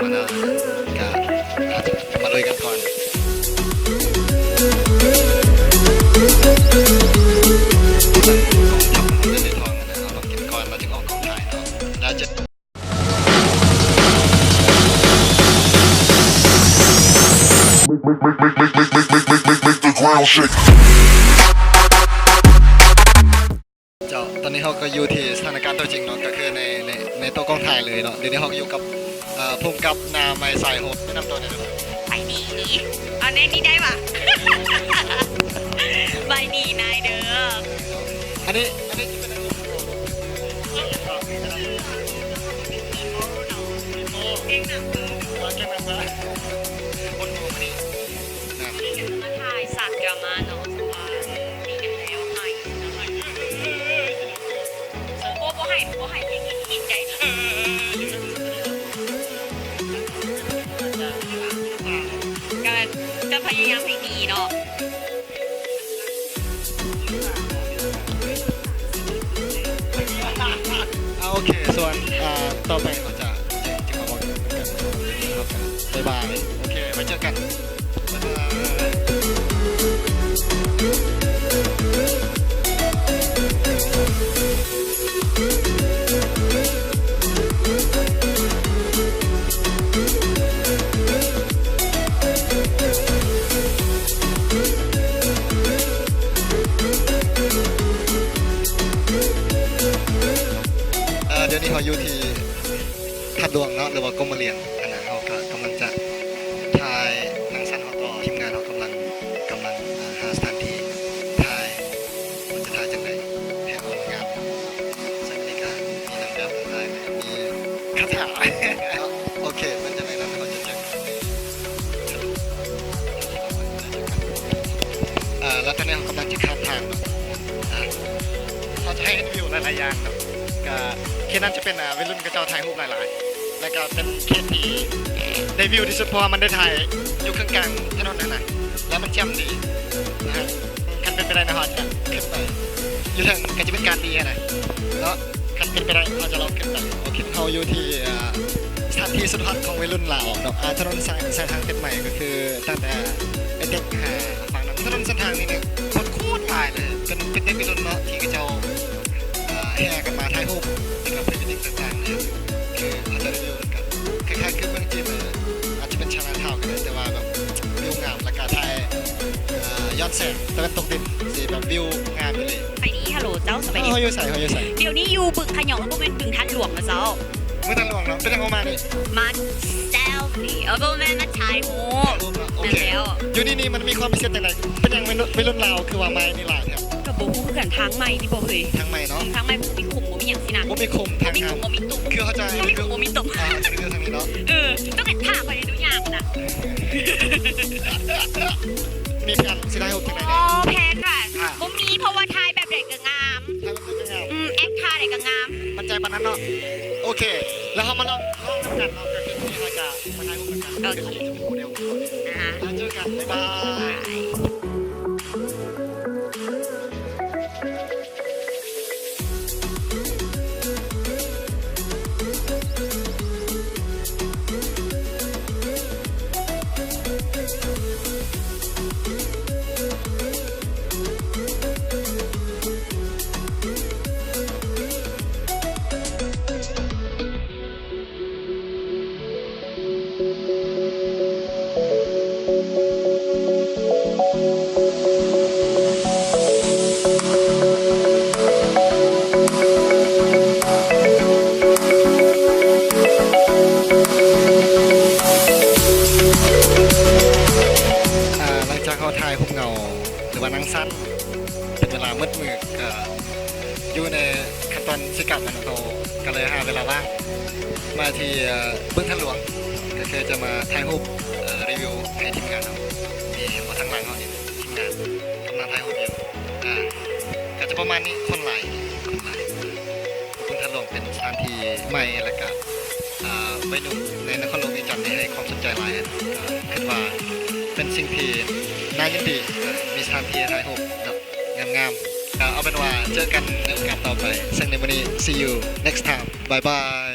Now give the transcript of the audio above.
ມາແລ້ວ ກະ ເຮົາຈະມາລຸຍກັນກ່ອນ. ເຮົາຕ້ອງກິນກ່ອນ ແລ້ວຈຶ່ງອອກກອງຖ່າຍເນາະ ແລ້ວຈະ ເຈົ້າ ຕອນນີ້ເຮົາກໍຢູ່ທີ່ສະຖານະການຕົວຈິງເນາະ ກໍຄືໃນ ໃນ ໃນໂຕະກອງຖ່າຍເລີຍເນາະ. ດຽວນີ້ເຮົາກໍຢູ່ກັບ ເອີ ຜູ້ກຳກັບໜ້າໃໝ່ສາຍໂຫດ. ແນະນຳຕົວແດ່ເດີ. ໄປດີ ເອົາແນວນີ້ໄດ້ຫວາ? ໄປດີນາຍເດີ. ອັນນີ້ ອັນນີ້ຈະເປັນ ເກັ່ງໜັງເລີຍ ເກັ່ງໜັງເລີຍ. ຄົນໂຫດນີ້ ມາຖ່າຍສາມດຣາມາເນາະ ເພາະວ່າມີກັນແລ້ວໃຫ້ ບໍ່ ບໍ່ໃຫ້ ບໍ່ໃຫ້ເພງອິນໄດ້ ກະ ກະພະຍາຍາມໃຫ້ດີເນາະ. ອ່າ ໂອເຄ ສ່ວນ ອ່າ ຕໍ່ໄປເຮົາຈະ ຈະ ຈະມາເວົ້າກັນນຳກັນເນາະ. ບາຍບາຍ. ໂອເຄ ໄວ້ເຈີກັນ. ບາຍບາຍ. ເອີ ດຽວນີ້ເຮົາຢູ່ທີ່ ທາດຫຼວງເນາະ ຫຼືວ່າກົມມະຫຼຽງຫັ້ນນະ. ເຮົາກະກຳລັງຈະຖ່າຍໜັງສັ້ນເຮົາຕໍ່ ທີມງານເຮົາກຳລັງ ກຳລັງ ອ່າ ຫາສະຖານທີ່ຖ່າຍ ວ່າຈະຖ່າຍຈັ່ງໃດໃຫ້ອອກມາງາມ. ເຊິ່ງນີ້ກະມີນາງແບບຫຼາຍ ມີຄາຖາເນາະ. ໂອເຄ ເປັນຈັ່ງໃດນັ້ນເຮົາຈະເຈີກັນ. ເອີ ແລ້ວຕອນນີ້ເຮົາກຳລັງຈະຂ້າມທາງເນາະ. ອ່າ ເຮົາຈະໃຫ້ເຫັນວິວຫຼາຍໆຢ່າງເນາະ. ກະເຂດນັ້ນຈະເປັນ ອ່າ ໄວລຸ້ນເຂົາເຈົ້າຖ່າຍຮູບຫຼາຍໆ ແລ້ວກະເປັນເຂດທີ່ໄດ້ວິວທີ່ສຸດ ເພາະວ່າມັນໄດ້ຖ່າຍຢູ່ເຄິ່ງກາງຖະໜົນຫັ້ນນະ ແລ້ວມັນແຈ່ມດີນະ. ຄັນເປັນໄປໄດ້ນະ ເຮົາອາດຈະຂຶ້ນໄປຢູ່ເທິງ ກະຈະເປັນການດີຫັ້ນນະເນາະ. ຄັນເປັນໄປໄດ້ ເຮົາຈະລອງຂຶ້ນໄປ. ໂອເຄ ເຮົາຢູ່ທີ່ ອ່າ ສະຖານທີ່ສຸດຮອດຂອງໄວລຸ້ນລາວເນາະ. ອ່າ ຖະໜົນສາຍ ສາຍທາງເຂດໃໝ່ ກໍຄືຕັ້ງແຕ່ໄອເຕັກຫາຝັ່ງນັ້ນ. ຖະໜົນເສັ້ນທາງນີ້ນີ້ ຄົນໂຄດຫຼາຍເລີຍ. ເປັນ ເປັນເດັກໄວລຸ້ນເນາະ ທີ່ເຂົາເຈົ້າ ອ່າ ແຫ່ກັນມາຖ່າຍຮູບ ແລ້ວກໍພຣີເວດດິ້ງຕ່າງໆ ນີ້ ຄືເຂົາເຈົ້າໄດ້ວິວນຳກັນ. ຄ້າຍໆຄືເມືອງຈີນເລີຍ ອາດຈະເປັນໄຊນາທາວນກໍໄດ້ ແຕ່ວ່າແບບວິວງາມ ແລ້ວກໍຖ່າຍ ເອີ ຍ້ອນແສງຕາເວັນຕົກດິນ ຊິແບບວິວງາມອີ່ຫຼີ. ສະບາຍດີ ຮັລໂຫຼ ເຈົ້າ ສະບາຍດີ. ເຮົາຢູ່ໃສ? ເຮົາຢູ່ໃສ? ດຽວນີ້ຢູ່ບຶງຂະຫຍອງ ບໍ່ແມ່ນບຶງທາດຫຼວງນະເຈົ້າ. ບຶງທາດຫຼວງເນາະ. ເປັນຫຍັງບໍ່ມານີ້? ມາເຊລຟີ ເອີ ບໍ່ແມ່ນ ມາຖ່າຍຮູບ. ໂອເຄ ແມ່ນແລ້ວ. ຢູ່ນີ້ນີ້ມັນມີຄວາມພິເສດຈັ່ງໃດ? ເປັນຫຍັງໄວລຸ້ນ ໄວລຸ້ນລາວຄືວ່າມານີ້ຫຼາຍແທ້? ກໍບໍ່ຮູ້ຄືກັນ ທາງໃໝ່ນີ້ບໍ່ເຄີຍ. ທາງໃໝ່ເນາະ. ອືມ ທາງໃໝ່ ບໍ່ມີຂຸມ ບໍ່ມີຫຍັງຊີ້ນະ. ບໍ່ມີຂຸມ ທາງງາມ ບໍ່ມີຂຸມ ບໍ່ມີຕຸບ. ຄືເຮົາຈະ ບໍ່ມີຂຸມ ບໍ່ມີຕຸບ. ອ່າ ຈະຣີວິວທາງນີ້ເນາະ. ເອີ ຕ້ອງເຫັນຖ້າຂ້ອຍໄດ້ດູຍາກນະ. ມີແຜນຊິຖ່າຍຮູບຈັ່ງໃດແດ່? ອໍ ແຜນຫວາ? ອ່າ ບໍ່ມີ ເພາະວ່າຖ່າຍແບບໃດກໍງາມ. ຖ່າຍແບບໃດກໍງາມ. ອືມ ແອັກທ່າໃດກໍງາມ. ໝັ້ນໃຈປານນັ້ນເນາະ. ໂອເຄ ແລ້ວເຮົາມາລອງ ລອງນຳກັນເນາະ. ກໍຄືທີ່ເຮົາຈະມາຖ່າຍຮູບນຳກັນ. ໂອເຄ ເປັນໂມເດລ. ອ່າ ແລ້ວເຈີກັນ. ບາຍບາຍ. ບາຍ. ອ່າ ຫຼັງຈາກເຮົາຖ່າຍຮູບເງົາ ຫຼືວ່າໜັງສັ້ນ ເປັນເວລາໝົດມື້ ກະຢູ່ໃນຂັ້ນຕອນຊິກັບຫັ້ນ ເຮົາກະເລີຍຫາເວລາວ່າງມາທີ່ ເອີ ບຶງທາດຫຼວງ ກະຄືຈະມາຖ່າຍຮູບ ເອີ ຣີວິວໃຫ້ທີມງານເຮົາ. ນີ້ເຫັນບໍ່ ທາງຫຼັງເຮົານີ້ ທີມງານກຳລັງຖ່າຍຮູບຢູ່. ອ່າ ກະຈະປະມານນີ້. ຄົນຫຼາຍ ຄົນຫຼາຍ. ບຶງທາດຫຼວງເປັນສະຖານທີ່ໃໝ່ ແລ້ວກະ ອ່າ ໄວໜຸ່ມໃນນະຄອນຫຼວງວຽງຈັນນີ້ໃຫ້ຄວາມສົນໃຈຫຼາຍ. ກະຄິດວ່າເປັນສິ່ງທີ່ໜ້າຍິນດີ ເອີ ມີສະຖານທີ່ໃຫ້ຖ່າຍຮູບເນາະ ງາມໆ. ກະເອົາເປັນວ່າເຈີກັນໃນໂອກາດຕໍ່ໄປ. ເຊິ່ງໃນມື້ນີ້ see you next time. ບາຍບາຍ.